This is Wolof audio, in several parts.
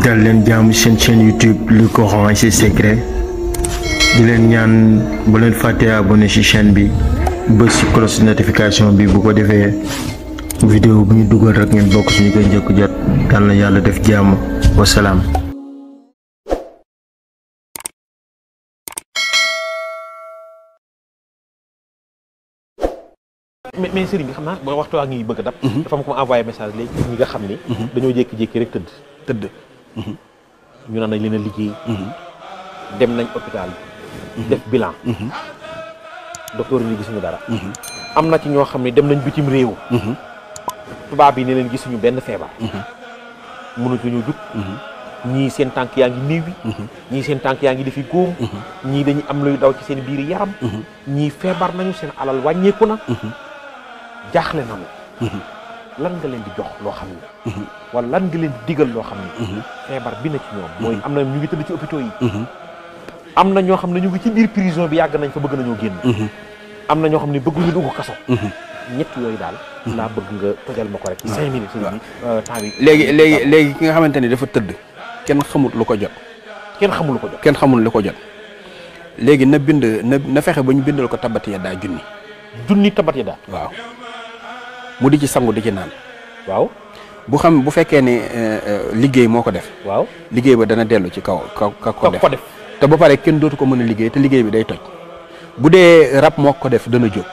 dal leen jaamu seen chaîne YouTube Le Coran et ses secrets di leen ñaan bu leen fàtte abonné ci chaîne bi bës ci cloche notification bi bu ko defee vidéo bu ñu dugal rek ngeen bokk suñu koy njëkk jot yal na yàlla def jàmm wasalaam. mais sëriñ bi xam naa ba waxtu waa ngi bëgg a dab. dafa am ko ma envoyé message léegi ñi nga xam ni. dañoo jékki-jékki rek tëdd. ñu naan nañ leen a liggéey. dem nañ hôpital bi. def bilan. docteur yi gisuñu dara. am na ci ñoo xam ne dem nañ bitim réew. tubaab yi ne leen gisuñu benn feebar. mënatuñu jug. ñii seen tànk yaa ngi néew yi. ñii seen tànk yaa ngi defi góom. ñii dañuy am luy daw ci seen biir yaram. ñii feebar nañu seen alal wàññeeku na. jaaxle nañu. lan nga leen di jox loo xam ne. wala lan nga leen di digal loo xam ne. feebar bi na ci ñoom. mooy am na ñu ngi tëdd ci hôpitaux yi. am na ñoo xam ne ñu ngi ci biir prison bi yàgg nañ fa bëgg nañoo génn. am na ñoo xam ne bëgguñu dugg kaso. ñett yooyu daal. laa bëgg nga tojal ma ko rek. 5 minutes temps bi. léegi ki nga xamante ni dafa tëdd. kenn xamut lu ko jot. kenn xamul lu ko jot. kenn xamul lu ko jot. léegi na bind na fexe ba ñu bindal ko tabat yadaa junni. junni tabat yadaa. waaw mu di ci sangu di ci naan. waaw bu fekkee ne liggéey moo ko def. waaw liggéey ba dana dellu ci kaw ko def. te ba pare kenn dootu ko mën a liggéey te liggéey bi day toj. bu dee rab moo ko def dana jóg.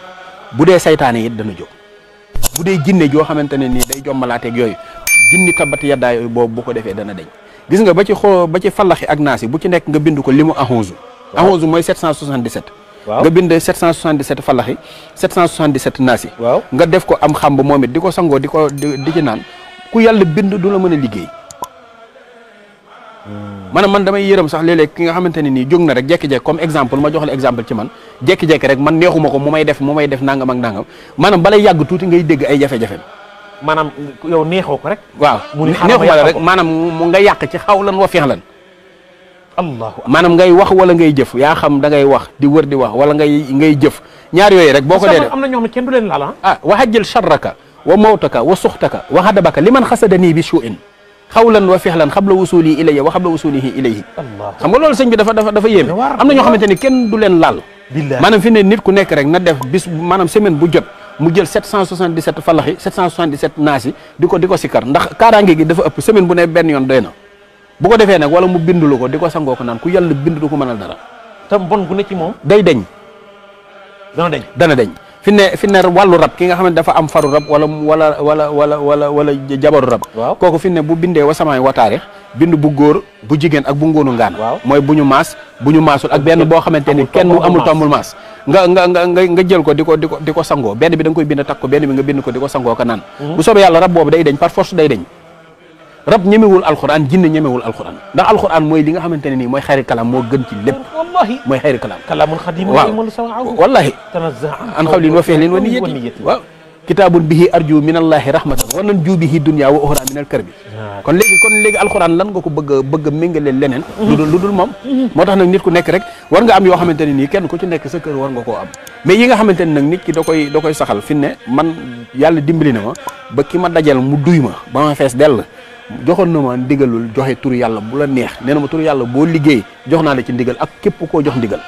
bu dee saytaane it dana jóg. bu dee jinne joo xamante ne nii day jommalaateeg yooyu junni tabat yadaa yooyu boobu bu ko defee dana deñ. gis nga ba ci fallaxi ak naasi bu ci nekk nga bind ko limu ahonzu. ahonzu mooy 777. waaw nga bind 777 fallaxi 777 naasi. waaw nga def ko am xamb moom it di ko sangoo di ci naan ku yàlla bind du la mën a liggéey. maanaam man damay yërëm sax léeg-léeg ki nga xamante ne nii jóg na rek jékki-jékki comme exemple ma jox la exemple ci man jékki-jékki rek man neexuma ko mu may def nangam ak nangam maanaam balay yàgg tuuti ngay dégg ay jafe-jafe. maanaam yow neexoo ko rek. waaw neexuma la rek maanaam mu nga yàq ci xawlan wa fi'lan. maanaam ngay wax wala ngay jëf yaa xam da ngay wax di wër di wax wala ngay jëf ñaar yooyu rek boo ko dee am na ñoo xam ne kenn du leen laal wa hajjil sharraka wa mawtaka wa suxtaka wa hadabaka liman xasadanii bi shu'in xawlan wa fi'lan xabla wusuli ilayya wa xabla wusulihi ilayhi. xam nga loolu sëñ bi dafa yéeme am na ñoo xamante ni kenn du leen laal. maanaam fi ne nit ku nekk rek na def bis maanaam semaine bu jot mu jël 777 fallaxi 777 naasi di ko sikkar ndax kaaraange gi dafa ëpp semaine bu ne benn yoon doy na bu ko defee nag wala mu bindulu ko di ko sangoo ko naan ku yàlla bind du ko mënal dara. te bon gu ne ci moom. day deñ. dana deñ. fi ne wàllu rab ki nga xam ne dafa am faru rab wala jabaru rab. waaw kooku fi ne bu bindee wasamaay wataare bind bu góor bu jigéen ak bu ngóonu ngaan. waaw mooy bu ñu maasul ak benn boo xamante ni kenn amul tombul maas. nga jël ko di ko sangoo benn bi da nga koy bind takk ko benn bi nga bind ko di ko sangoo ko naan. bu soobee yàlla rab boobu day deñ par force day deñ. rab ñemewul alxuraan jinne ñemewul alxuraan ndax alxuraan mooy li nga xamante ne nii mooy xayri kalaam moo gën ci lépp. wallahi mooy xayri kalaam. kalaamun xadiim wallahi an xawlin wa fi'lin wa niyyati waaw kitaabun bihi arju minallahi rahmatan wa nanju bihi dunya wa uxra minal karbi. kon léegi alxuraan lan nga ko bëgg a méngale leneen. lu dul moom. moo tax nag nit ku nekk rek war nga am yoo xamante ne nii kenn ku ci nekk sa kër war nga koo am mais yi nga xamante ne nag nit ki da koy saxal fi ne man yàlla dimbali na ma ba ki ma dajal mu duy ma ba ma fees dell joxoon na ma ndigalul joxe turu yàlla bu la neex nee na ma turu yàlla boo liggéey jox naa la ci ndigal ak képp koo jox ndigal